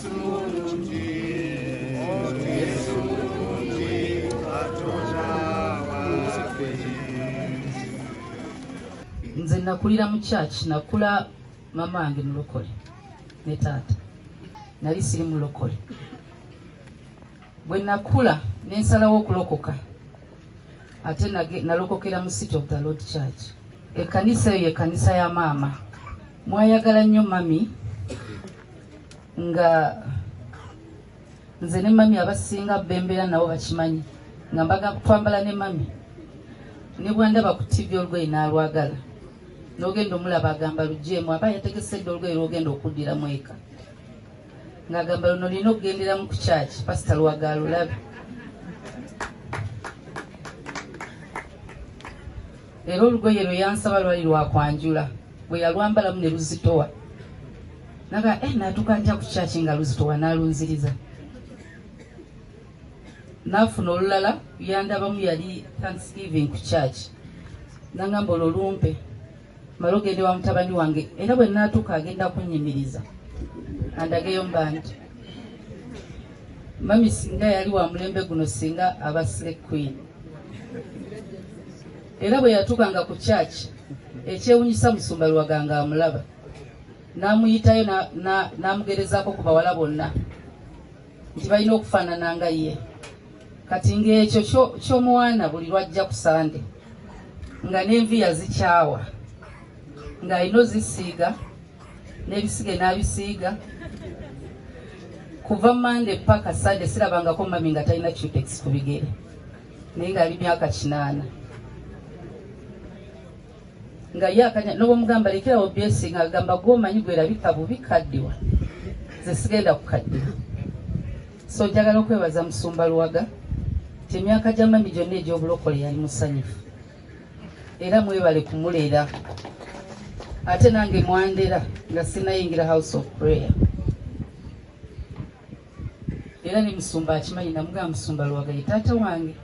Yesu mulungi, Yesu mulungi, Katonda waffe. Nze nakulira mu church, nakula mama wange mulokole ne taata, nali siri mulokole. Bwe nakula ne nsalawo okulokoka, ate nalokokera mu City of the Lord Church. Ekkanisa eyo ye kkanisa ya maama. Mwayagala nnyo mami, nga nze ne mami abasinga bembeera nabo bakimanyi nga mbaga twambala ne mami, ne bwandaba ku TV olugoye n'alwagala, n'ogenda omulaba agamba lugyemu, aba yategesedde olugoye lwogenda okuddiramu eka, ng'agamba luno lina okugenderamu ku church, Pasita Lwaga alulabe. Era olugoye lwe yansaba lwali lwakwanjula, bwe yalwambalamu ne luzitowa, naga natuuka ntya ku church nga luzitowa? N'alunziriza, n'afuna olulala. Yandabamu yali Thanksgiving ku church, nangamba olwo lumpe male ogende wa mutabani wange, era bwe naatuuka agenda kunnyimiriza andageyo mu bantu. Mami singa yali wa mulembe guno, singa aba slay queen. Era bwe yatuukanga ku church, ekyewunyisa, musumba Lwaga nga amulaba n'amuyitayo n'amugerezaako ku bawala bonna nti balina okufaanana nga ye. Kati ng'ekyo ky'omuwaana buli lwajja ku Sande nga n'envi yazikyawa, ng'alina ozisiiga n'ebisige n'abisiiga. Kuva Mande paka Sande sirabangako mami nga talina cutex ku bigere, naye ng'ali myaka 80, nga ye akanya n'obwomugamba lekerawo byesinga, agamba gwomanyi gwerabika bubi, kaddiwa, nze sigenda kukaddiwa. So njagala okwebaza musumba Luwaga ti emyaka gya mami gyonna egy'obulokole yali musanyufu, era mwebale kumulera. Ate nange mwandera nga sinayingira house of prayer, era ne musumba akimanyi. Namugamba musumba Luwaga ye taata wange.